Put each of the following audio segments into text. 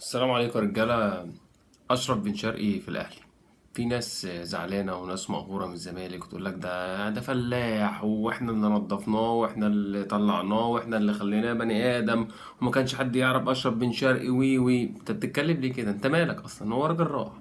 السلام عليكم يا رجالة. أشرف بن شرقي في الأهلي. في ناس زعلانة وناس مقهورة من الزمالك وتقول لك ده فلاح، واحنا اللي نظفناه واحنا اللي طلعناه واحنا اللي خليناه بني آدم، وما كانش حد يعرف أشرف بن شرقي. وي وي انت بتتكلم ليه كده؟ انت مالك أصلا؟ هو راجل راح،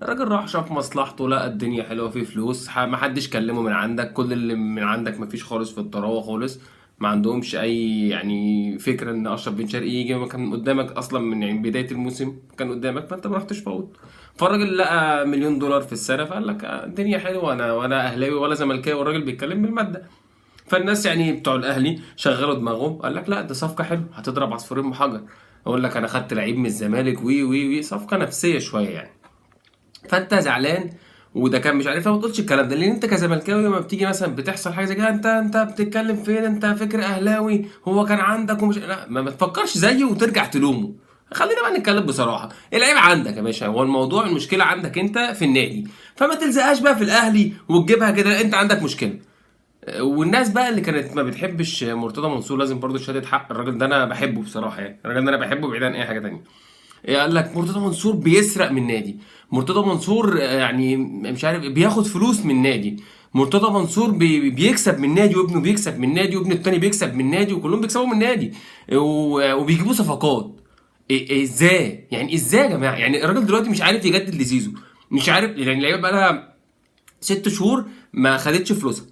الراجل راح شاف مصلحته، لقى الدنيا حلوة، فيه فلوس، ما حدش كلمة من عندك، كل اللي من عندك مفيش خالص في الطراوه خالص، ما عندهمش اي يعني فكرة ان اشرف بن شرقي يجي، ما كان قدامك اصلا من يعني بداية الموسم كان قدامك، فانت ما رحتش فوت. فالراجل لقى مليون دولار في السنه، فقال لك الدنيا حلوه، انا ولا اهلاوي ولا زملكاوي، والراجل بيتكلم بالماده. فالناس يعني بتوع الاهلي شغلوا دماغهم، قال لك لا ده صفقة حلوة، هتضرب عصفورين بحجر، اقول لك انا خدت لعيب من الزمالك، وي وي وي صفقة نفسية شوية يعني. فانت زعلان وده كان مش عارف إيه، ما تقولش الكلام ده، لان انت كزملكاوي لما بتيجي مثلا بتحصل حاجة زي كده، انت بتتكلم فين؟ انت فكر اهلاوي، هو كان عندك ومش، لا ما تفكرش زيه وترجع تلومه. خلينا بقى نتكلم بصراحة، العيب عندك يا باشا، هو الموضوع المشكلة عندك انت في النادي، فما تلزقهاش بقى في الاهلي وتجيبها كده، انت عندك مشكلة. والناس بقى اللي كانت ما بتحبش مرتضى منصور لازم برضو شهادة حق، الراجل ده انا بحبه بصراحة، يعني الراجل ده انا بحبه بعيد عن اي حاجة تانية. قال لك مرتضى منصور بيسرق من النادي، مرتضى منصور يعني مش عارف بياخد فلوس من النادي، مرتضى منصور بيكسب من النادي، وابنه بيكسب من النادي، وابن التاني بيكسب من النادي، وكلهم بيكسبوا من النادي، وبيجيبوا صفقات. ازاي يعني؟ ازاي يا جماعة؟ يعني الراجل دلوقتي مش عارف يجدد لزيزو، مش عارف يعني اللعيبة بقى لها 6 شهور ما خدتش فلوسها،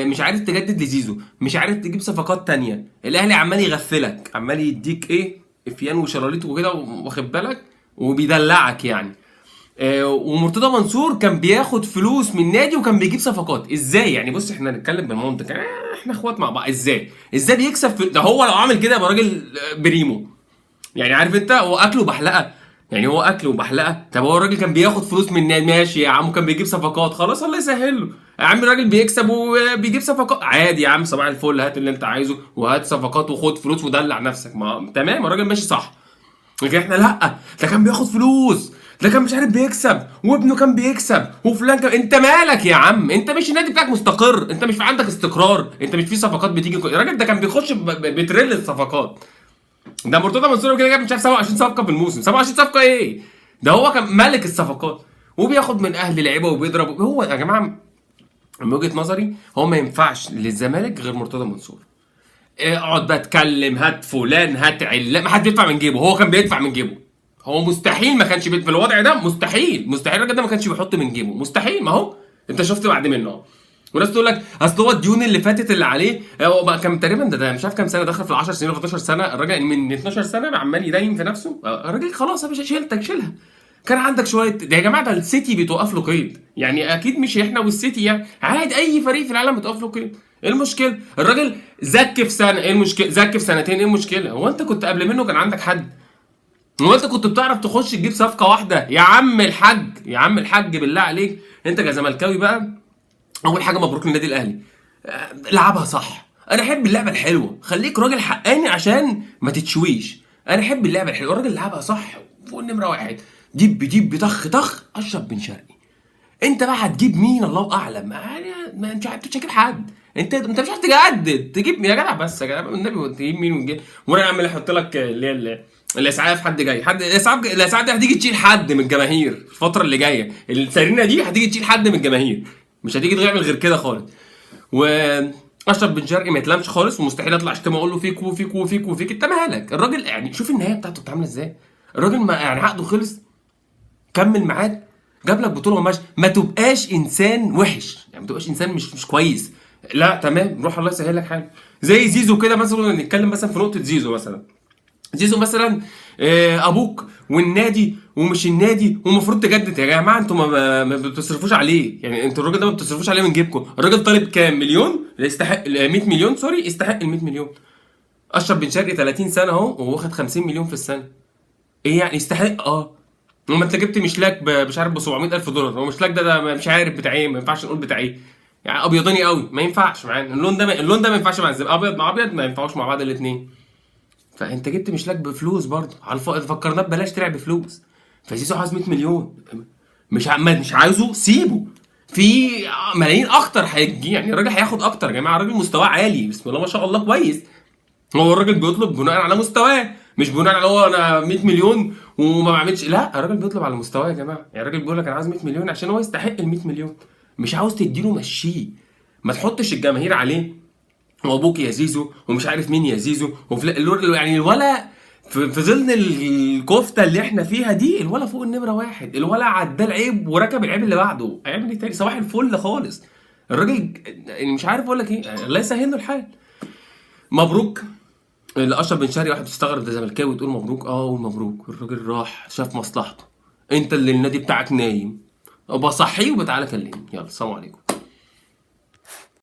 مش عارف تجدد لزيزو، مش عارف تجيب صفقات تانية، الاهلي عمال يغفلك، عمال يديك ايه، افيان وشراليط وكده، واخد بالك، وبيدلعك يعني. ومرتضى منصور كان بياخد فلوس من النادي وكان بيجيب صفقات، ازاي يعني؟ بص احنا نتكلم بالمنطق، احنا اخوات مع بعض، ازاي ازاي بيكسب ده هو لو عامل كده يبقى راجل بريمو يعني، عارف انت، هو اكله بحلقة، يعني هو اكله وبحلقه. طب هو الراجل كان بياخد فلوس من النادي، ماشي يا عم، وكان بيجيب صفقات، خلاص الله يسهل له يا عم، الراجل بيكسب وبيجيب صفقات عادي يا عم، صباح الفل، هات اللي انت عايزه وهات صفقات وخد فلوس ودلع نفسك، ما تمام الراجل ماشي صح. لكن احنا لا، ده كان بياخد فلوس، ده كان مش عارف بيكسب، وابنه كان بيكسب، وفلان كان، انت مالك يا عم؟ انت مش النادي بتاعك مستقر، انت مش في عندك استقرار، انت مش في صفقات بتيجي، الراجل ده كان بيخش بترل الصفقات. ده مرتضى منصور كده جاب مش عارف 27 صفقة في الموسم، 27 صفقة ايه؟ ده هو كان ملك الصفقات، وبياخد من اهل لعيبة وبيضرب. هو يا جماعة من وجهه نظري هو ما ينفعش للزمالك غير مرتضى منصور. اقعد بقى اتكلم، هات فلان هات علان، ما حد بيدفع من جيبه، هو كان بيدفع من جيبه، هو مستحيل ما كانش بيدفع في الوضع ده، مستحيل مستحيل الراجل ده ما كانش بيحط من جيبه، مستحيل. ما هو انت شفت بعد منه اهو. وناس تقول لك اصل هو الديون اللي فاتت اللي عليه، هو بقى كان تقريبا ده مش عارف كام سنة، دخل في 10 سنين ولا 12 سنة، الراجل من 12 سنة عمال يدين في نفسه. الراجل خلاص يا باشا شيلتك شيلها، كان عندك شوية ده يا جماعة، ده السيتي بيتوقف له قيد يعني، اكيد مش احنا والسيتي يعني، عادي اي فريق في العالم بيتوقف له قيد، ايه المشكلة؟ الراجل زك في سنة، ايه المشكلة؟ زك في سنتين، ايه المشكلة؟ هو انت كنت قبل منه كان عندك حد؟ هو انت كنت بتعرف تخش تجيب صفقة واحدة يا عم الحاج؟ يا عم الحاج بالله عليك، انت كزملكاوي بقى، اول حاجة مبروك للنادي الاهلي، العبها صح، انا احب اللعبة الحلوة، خليك راجل حقاني عشان ما تتشويش، انا احب اللعبة الحلوة، الراجل لعبها صح فوق النمرة واحد، دب دب طخ طخ، اشرف بن شرقي. انت بقى هتجيب مين؟ الله اعلم، يعني ما انت مش هتجيب حد، انت مش عارف تجدد، تجيب يا جدع، بس يا جدع النبي تجيب مين وتجيب، وانا اعمل احط لك اللي هي الاسعاف، حد جاي، حد الاسعاف، الاسعاف دي هتيجي تشيل حد من الجماهير الفترة اللي جاية، السيرينا دي هتيجي تشيل حد من الجماهير، مش هتيجي تعمل غير كده خالص. واشرف بن شرقي ما يتلامش خالص، ومستحيل اطلع اشتمه اقول له فيك وفيك وفيك وفيك، انت مالك؟ الراجل يعني شوف النهاية بتاعته عامله ازاي، الراجل ما يعني عقده خلص، كمل معاك، جاب لك بطوله وماشي، ما تبقاش انسان وحش يعني، ما تبقاش انسان مش كويس، لا تمام روح الله يسهل لك حاجة. زي زيزو كده مثلا، نتكلم مثلا في نقطة زيزو مثلا، زيزو مثلا ابوك والنادي ومش النادي ومفروض تجدد يا جماعة، انتوا ما بتصرفوش عليه يعني، انتوا الراجل ده ما بتصرفوش عليه من جيبكم، الراجل طالب كام مليون؟ يستحق 100 مليون، sorry يستحق ال 100 مليون. اشرف بن شرقي 30 سنة اهو وهو واخد 50 مليون في السنة، ايه يعني يستحق؟ وما انت جبت مشلاك مش عارف ب 700,000 دولار، هو مشلاك ده مش عارف بتاع ايه، ما ينفعش نقول بتاع ايه يعني، ابيضاني قوي ما ينفعش معانا اللون ده، اللون ده ما ينفعش مع الزمالك، ابيض مع ابيض ما ينفعوش مع بعض الاثنين. فانت جبت مشلاك بفلوس برضه على فكرناه ببلاش، طلع بفلوس. فزيزو عاوز 100 مليون، مش عايزه سيبه، في ملايين اكتر هيجي يعني، الراجل هياخد اكتر يا جماعة، الراجل مستواه عالي بسم الله ما شاء الله كويس، هو الراجل بيطلب بناء على مستواه، مش بناء على هو انا 100 مليون وما بعملش. لا، الراجل بيطلب على مستواه يا جماعة. يعني الراجل بيقول لك انا عايز 100 مليون عشان هو يستحق ال 100 مليون. مش عاوز تديله مشيه، ما تحطش الجماهير عليه وابوك يا زيزو ومش عارف مين يا زيزو يعني الولا في ظل الكفتة اللي احنا فيها دي، الولا فوق النمرة واحد، الولا عدى العيب وركب العيب اللي بعده، هيعمل ايه تاني؟ صباح الفل خالص. الراجل يعني مش عارف اقول لك ايه، الله يسهل له الحال. مبروك لاشرف بن شرقي. واحد تستغرب ده زملكاوي تقول مبروك، قول مبروك. الراجل راح شاف مصلحته، انت اللي النادي بتاعك نايم، بصحيه وبتعالى كلمني. يلا سلام عليكم.